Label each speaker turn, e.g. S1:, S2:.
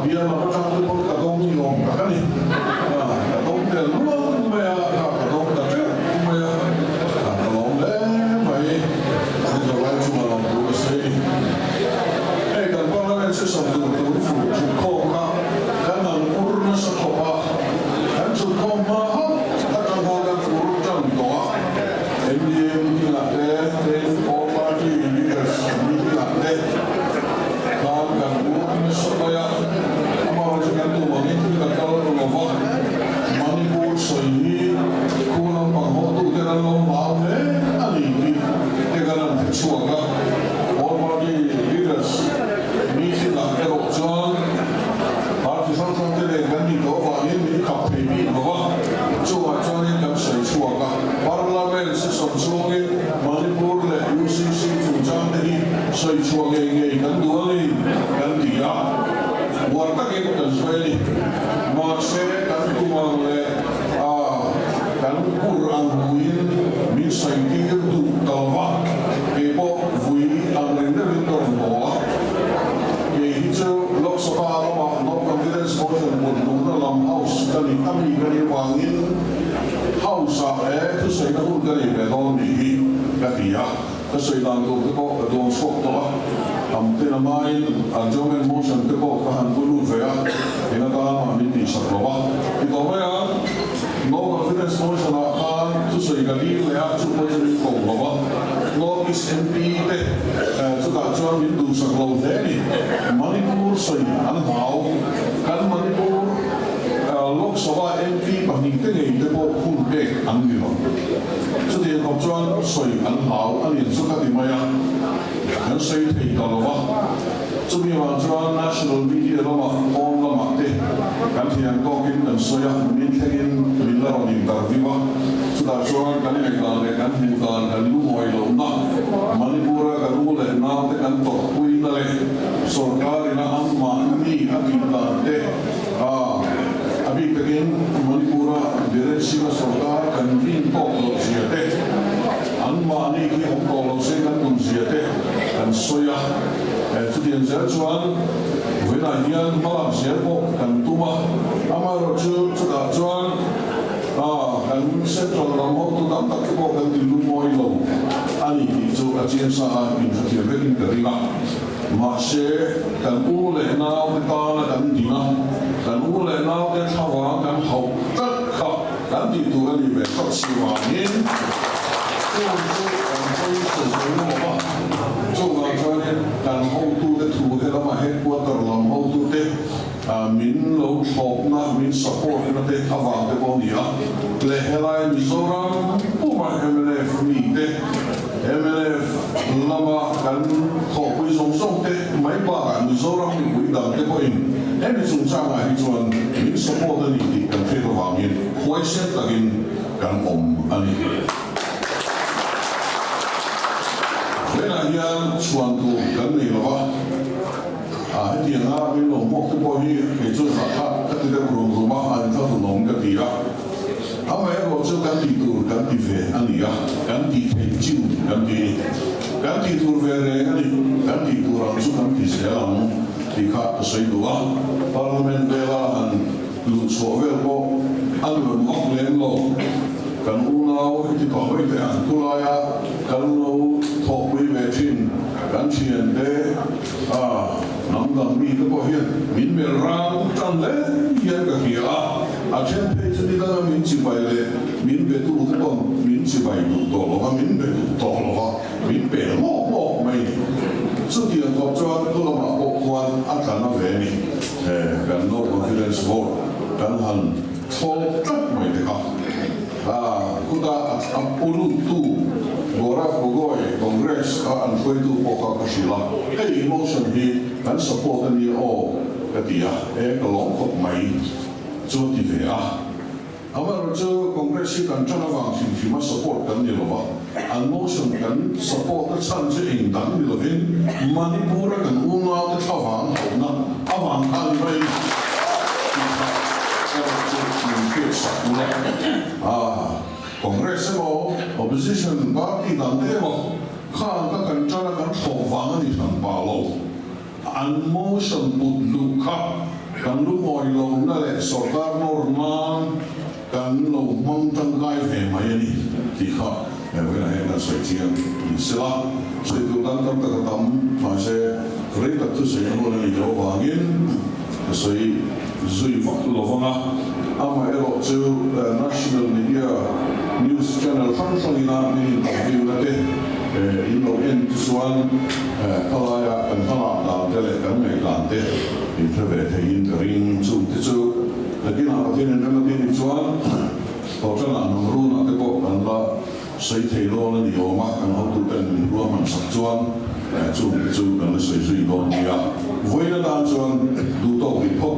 S1: bial lam atang te pawn ka dawng ni awm tak a ni. Ka dawng tel nual mai a, kha ka dawng ta teuh mai a, ka lawm hle mai. Ni zawh lai chungah lawm tur a sawi a ni. Hei kan Parliament session tur tun fuh thutkhawm kha kan han ur nasa khawp a, kan thutkhawm hma hauh atang khan kan ur tan tawh a. NDA meeting ah te, tin all party leaders meeting ah te khan kan ur nasa mai a, amaherawhchu kan tum angin thil ka kal lo va, Manipur sawi hi khu lampang hawtuten an lo hlau hle a ni tih te kan han hre chhuak a, all party leaders meeting ah erawh chuan party hrang hrang te nen kan nih tawh avangin min khap thei bik lo va, chungah chuanin kan sawi chhuak a. Parliament session chhungin Manipur leh UCC chungchang te hi sawi chhuah ngei ngei kan duh a ni kan ti a, uar takin kan sawi a ni. Mahse kan tum ang leh a kan ur ang huin min sawi tir duh ta lo va, kei pawh vui ang reng deuhin ka rawn haw a. Kei hi chu Lok Sabha lamah No Confidence Motion mut nungna lam House ka nih a mi ka nih avangin, House ah he thusawina hun ka nei ve dawn nih hi ka ti a, ka sawi dan tur te pawh ka dawn chhuak tawh a, am ten a ngaiin adjournment motion te pawh ka han pu lut ve a, eng atan mah min tihsak lo a ti tawh mai a, no confidence motion ah khan thusawi ka dil leh a, chu pawh chu min ko lo a, North East MP te chutah chuan min duhsak lo hle a ni, Manipur sawi an hlau, kan Manipur. Lok Sabha MP pahnihte ngei te pawh hun pek an ni lo. Chutiang khawp chuan sawi an hlau a nih chu ka ti mai a, kan sawi thei ta lo va. Chumi avang chuan National Media lamah pawn lamah te kan thiam tawkin kan sawi a, min thlengin min la rawn interview a. Chutah chuan kan ngaihdan leh kan hmuh dan kan lungawi lohna, Manipur-a kan u leh naute kan tawrhpuina leh sorkarin-a anmahni a tih dan te, A, a bik takin Manipur-a Biren Singh-a sorkar kan rin tawk loh zia te, anmahni khi awm tawh lo se kan tum zia te kan sawi a. Chutiang zel chuan vawiinah hian hmalak zel pawh kan tum a, amaherawhchu chutah chuan kan central ram hotu tam tak te pawh kan ti lungawi lo a ni tih chu a chiang sa a, inhrethiam vekin ka ring a. Mahse, kan u leh naute tana kan ding a, kan u leh naute thlavang kan hauh tlat kha kan tih tur a ni ve tlat si vangin chung chu kan hawi sawi sawi ngawm a. Chuvang chuanin kan hotute thu helama headquarter lam hotute min lo thlawpna, min support na te avang te pawh a ni a. Leh helai Mizoram puma mnf mite, Mnf lama kan thawhpui zawng zawng te mai bakah Mizoram mipui dang te pawhin hemi chungchangah hi chuan min support a ni tih kan hriat avangin huaisen takin kan awm a ni. Vawiinah hian chhuan tur kan nei lo va, hetianga min lo hmuak te pawh hi kei chu zahthlak ka ti deuh rum rum a, an inthlahrunawm ka ti a. Amaherawh chu kan tih tur kan ti ve a ni a, kan tih theih chin kan ti. Kan tih tur ve reng a ni, kan tih tur ang chu kan ti zel ang tih kha ka sawi duh a. Parliament vela han luh chhuah vel pawh a nuam vak lem lo. Kan unau heti ta hawi teh ang khulaia kan lo thawhpui ve thin kan thiante a hnam dang mite pawh hian min melh rang tan hle hian ka hria a. A then phei chu ni danga min chibai leh min be tu te pawn min chibai duh tawh lo va, min be duh tawh lo va, min pel ngawk ngawk mai ni. Chutiang khawp chuan thu lamah pawh khuan a tla na ve ni. He kan no confidence vote kan han thlawp tlat mai te kha. Khutah a pu luttu Gaurav Gogoi, Congress a an hruaitu pawh kha ka hrilh a, hei motion hi kan support a nia aw ka ti a, e ka lawm khawp mai. Chu a ti ve a. Amaherawhchu Congress hi kan tan avang hrim hrim a support kan ni lo va, an motion kan support a chhan chu eng dang ni lovin Manipur a kan unaute thlavang hauhna avang kha a ni mai tih kha erawh chu min hriatsak ula. Congress emaw Opposition party dang te emaw khan ka kan tan a kan thlawh vang a ni hran pah lo. An motion put luh kha. Kan lungawi lohna leh sorkar nawr nan kan lo hmang tangkai ve mai a ni tih kha he vawiinah hian kan sawi chiang ni sela, sawi tur dang tam tak a tam, mahse rei tak thusawi a hun a nih loh avangin ka sawi zui vak lo vang a. Amaherawh chu National Media News Channel hrang hrangina min interview na te in lo en te chuan khalaia kan hmalak dan te leh kan ngaih dan te in hre ve theiin ka ring. Chung te chu nakinah Pathian in rem a tih nih chuan Tawhṭanah hnam runah te pawh kan la sawi thei dawn a ni awm a, kan hotuten min ruahman sak chuan chung te chu kan la sawi zui dawn nia. Vawiin atan chuan duhtawk rih phawt.